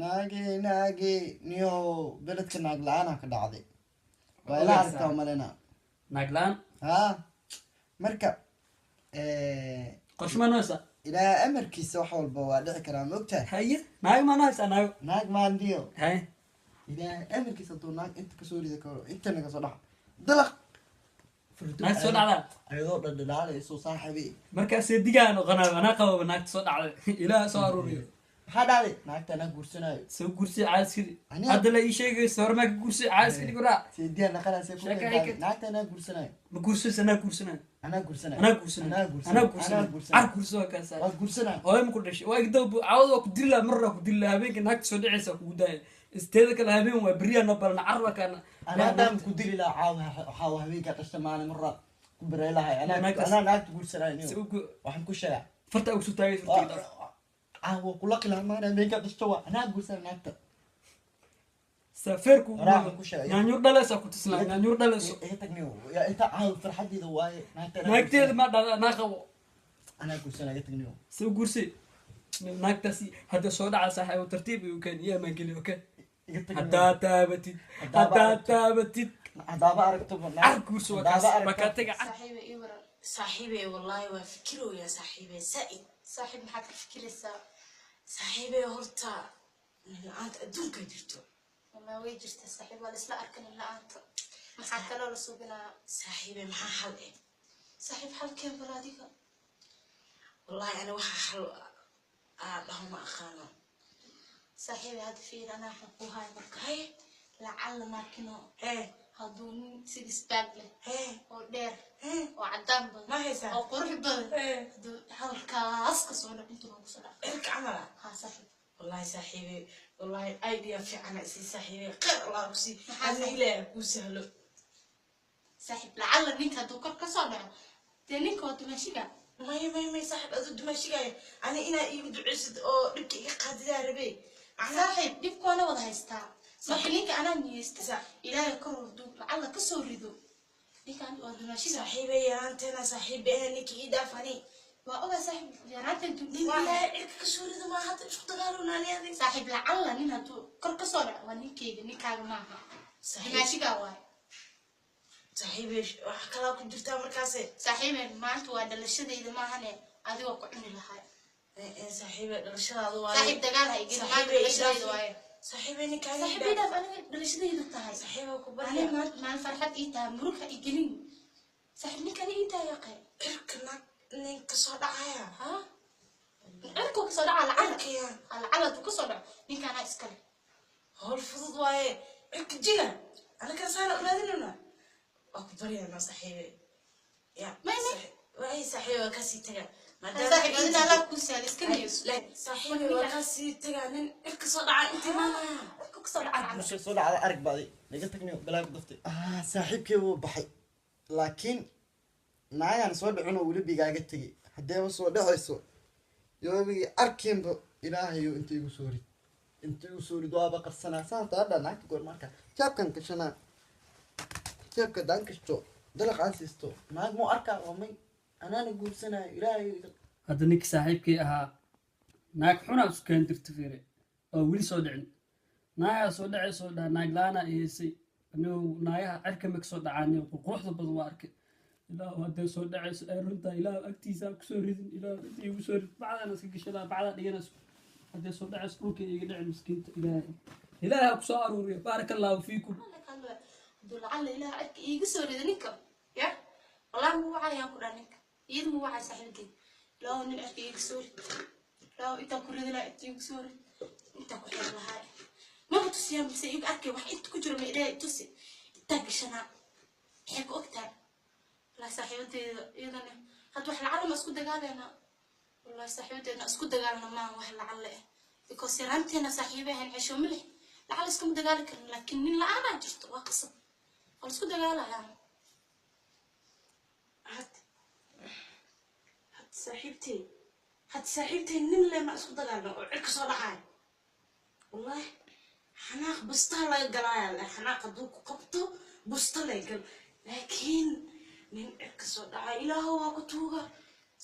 Naage, naage, niyo beledka naag la-aanaa ka dhacday. Waa ila aragtaa umalena. Naag la-aan? Ha, marka Qorshe maa noo haysaa? Ilaa amarkiisa wax walba waa dhici karaa, ma ogtahay? Haye, naag maa noo haysaa, naago? Naag maandiyo. Haye. Ilaa amarkiisa hadduu naag inta kasoo ridi karo, intana kasoo dhax dalaq. Naagta soo dhacdaa. Ayadoo dhaldhalaalayso, saaxibi. Markaasee digaa noqonayo, anaa qababa naagta soo dhacday, Ilaah soo aruuriyo. Maxaa dhacday? Naagta anaa guursanaayo. Soo guursi, caaskidi. Aniga- Hadda la ii sheegayso hormaa ka guursi, caaskidi kuraa. Seediyaa naqanaysa ku Sheeka keentaa. ay ka- Naagta anaa guursanaayo. Ma guursanaysa? Anaa guursanaayo. Anaa guursanaayo. Anaa guursanaayo. Anaa guursanaayo. Anaa guursanaayo. Anaa guursanaayo. Car guurso, waa kaasaa. Waa guursanaayo. Hooyo ma ku dhashay? Waa igdaba caawada waa ku dili lahaa, marna waa ku dili lahaa. Habeenka naagta soo dhacaysa kugu daaya. Isteeda kale habeen waa beriyaa noo balana carwa kaana. Anaa haddaan ku dili lahaa caawa, waxaa habeenkaa dhashta maalin marra ku barey lahay. Anaa Naagtaas- anaa naagta guursanaayo niyo. Si ugu- Waxaan ku sheegaa. Farta ugu soo taagay fartiga. Caawa kula qilaa maalin habeenkaa dhashta, waa anaa guursanaayo naagta. Safeerku. Horaa waxaan ku sheegay. Nyaanyuur dhalaysa ku tisnaa, nyaanyuur dhalayso. Iga tag niyo. Yaa inta caawa farxadeeda waaye, naagta anaa Naagteeda guursanaayo. ma dhada, anaa qabo. Anaa guursanaayo, iga tag niyo. Soo guursi naagtaasi hadda soo dhaca, saaxiibo, tartiib igu keen iyo amaan geli, okay? Iga tag niyo. Haddaa taabatid, Haddaaba haddaa aragto. taabatid. Haddaaba aragto Car guurso, waa kaas. Haddaaba Waa kaa aragto. tega, car. Saaxiibay, ii waran. Saaxiibey, wallaahi waa fikirooyaa, saaxiibey, zaa'id. Saaxiib, maxaad ka fikiraysaa? Saaxiibey, horta nin la-aanta adduunka jirto. Wallahi way jirtaa, saaxiib, waa laisla arkan nin la-aanta. Maxaa kaloo la suubinayaa? Saaxiibey, maxaa xal eh? Saaxiib, xalkeen bal adiga. Wallaahi ani waxaa xal aa dhaho ma aqaano. Saaxiibay, hadda fiir, anaa waxaan kuu hayo marka. Haye. Lacalla maakino Hee. hadduu nin six pack leh Hee. oo dheer Hee. oo caddaan badan Ma haysaa? oo qurux badan Hee. hadduu halkaas ka soo dhaco, intuu noogu soo dhaco. Cirka camala? Haa, saaxiib. Wallaahi saaxiibey, wallaahi idea fiicana isii, saaxiibey, khayr Allah ku sii. Maxaa Adna saaxiib? Ilaahay kuu sahlo. Saaxiib, lacalla ninka hadduu kor ka soo dhaco, dee ninka waa dumaashiga. May, may, may, saaxiib, aduu dumaashigaya ani inaa iigu duceysid oo dhibka iga qaadidaa rabey macnaha. Saaxiib, dhibka waana wada haystaa. Marka ninka anaa niyeysta Ilaahay kor hadduu lacalla ka soo rido, ninkan waa dumaashiga. Saaxiibey, yaraanteena saaxiibe eh, ninka ii dhaaf ani. Waa ogaa, saaxiib, yaraanta intuu Nin Ilaahay cirka ka soo rido maa hadda isku dagaalona ani adiga. Saaxiib, lacalla nin hadduu kor ka soo dhaco, waa ninkeyga, ninkaaga maaha. Saaxiib. Dumaashigaa waaye. Saaxiibey, wax kalaa ku jirtaa markaase. Saaxiibey, maanta waa dhalashadayda maahane, adigoo ku cuni lahaa. Saaxiibey, dhalashadaadu waaye. Saaxiib, dagaal ha igeli, maanta Saaxiibey, ii dhalashadayda dhaaf. waaye. Saaxiibey, ninkaaga ii Saaxiib, ii dhaaf. dhaaf, aniga dhalashadayda tahay. Saaxiibey, ku ani barya. Maanta maalin farxad ii tahay, murug ha igelin, saaxiib, ninkani ii tahay yaqee. Cirka naag nin ka soo dhacaya. Ha, cirkuu kasoo dhaca lacala. Cirkaya. Lacala hadduu kasoo dhaco, ninkaanaa iskale. Howl fudud waaye, cirka jila anakana saana uraadinayna, waa ku baryaynaa, saaxiibey, ya. May, may. Waay saaxiibey, waa kasii taga. Saaxiib, adina Allah kuu sahla, iska niyeyso. Saaxiibey, waa kasii tagaa, nin cirka soo dhaca inta imaanaya. Cirkuu kasoo dhaca lacala. Markay soo dhacda arag baadi naga tagniyo balaa ku daftay. Ah, saaxiibkay wuu baxay, laakiin naagaan soo dhicin oo weli bigaaga tegay. Haddeeba soo dhacayso yoobigii arkiinba, Ilaahayo inta igu soo rid, inta igu soo rid, waaba qarsanaa saanta hadha. Naagta goor marka jeebkan gashanaa, jeebka daan gashto, dalaq aan siisto, naag muu arkaa? Waa may, anaana guursanayo, Ilaahayo. Hadda ninkii saaxiibkii ahaa naag xunaa isku keen dirta, fiire, oo weli soo dhicin. Naagaa soo dhacay, soo dhaha naag la-aanaa iheysay. Anigu naagaha cirka ma kasoo dhacaani, quruxda badan waa arkay. Ilaahu hadday soo dhacayso ay runtaa, Ilaahu agtiisa ha kusoo ridin, Ilaahu inta igu soo rid. Bacdaan iska gashadaa, bacdaa dhiganayso. Hadday soo dhacayso dhulka iga dhicin, miskiinta. Ilaahay, Ilaahay ha kusoo aruuriyo. Baaraka Allahu fiikum. Hadduu lacalla Ilaah cirka iiga soo rido ninka, ya wallahi ma wacayaan ku dhaha ninka, iyada ma wacay saaxiibkay. Ilaahu nin cirka iiga soo rid, Ilaahu intaan ku ridi lahaa, inta iiga soo rid, intaan ku xiri lahaa, maba tusiyaan mise iiga arkay wax inta ku jiro, ma Ilaahay tusi, intaan gashanaa, maxay ku ogtahay? Wallahi saaxiibadeeda iyadana hadda wax lacalla ma isku dagaalaynaa. Wallahi saaxiibadeedna isku dagaalna maaha wax lacalle eh, because yaraanteena saaxiibahan cesho ma leh, lacalla iskuma dagaali karin, laakiin nin la-aanaa jirto, waa qasab, waa la isku dagaalayaa. Had saaxiibtey, had saaxiibtey, nin le ma isku dagaalno oo cirka soo dhacaya. Wallahi xanaaq bustaa laga galaaya le, xanaaq hadduu ku qabto busta lay gal, laakiin nin cirka soo dhacaya, Ilaahow waa ku tuuga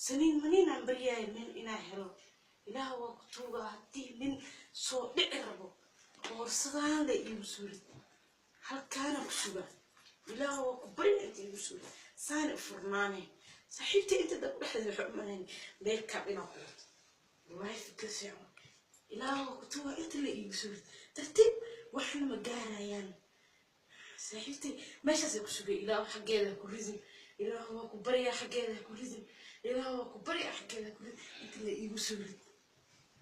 saniin maniinaan baryaaya nin inaa helo. Ilaah waa ku tuugaa, haddii nin soo dhici rabo boorsadaan la iigu soo rid, halkaana ku sugaa. Ilaah waa ku barya, inta iigu soo rid, saana u furnaane. Saaxiibtay inta dab dhexdeeda waxay u malayn makeup inaa ku wato. Wallaahi fikir fiican. Ilaah waa ku tuugaa, inta la iigu soo rid tartiib, waxna ma gaarayaan. Saaxiibtay meeshaasay ku sugay. Ilaah xaggeeda ku ridin, Ilaah waa ku baryaa, xaggeeda ku ridin. Ilaah waa ku baryaa, xaggeeda ku ridin, inta la iigu soo rid,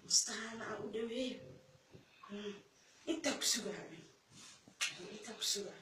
mustahaana aan u dhaweeyo. Intaa ku sugaa, intaa ku sugaa.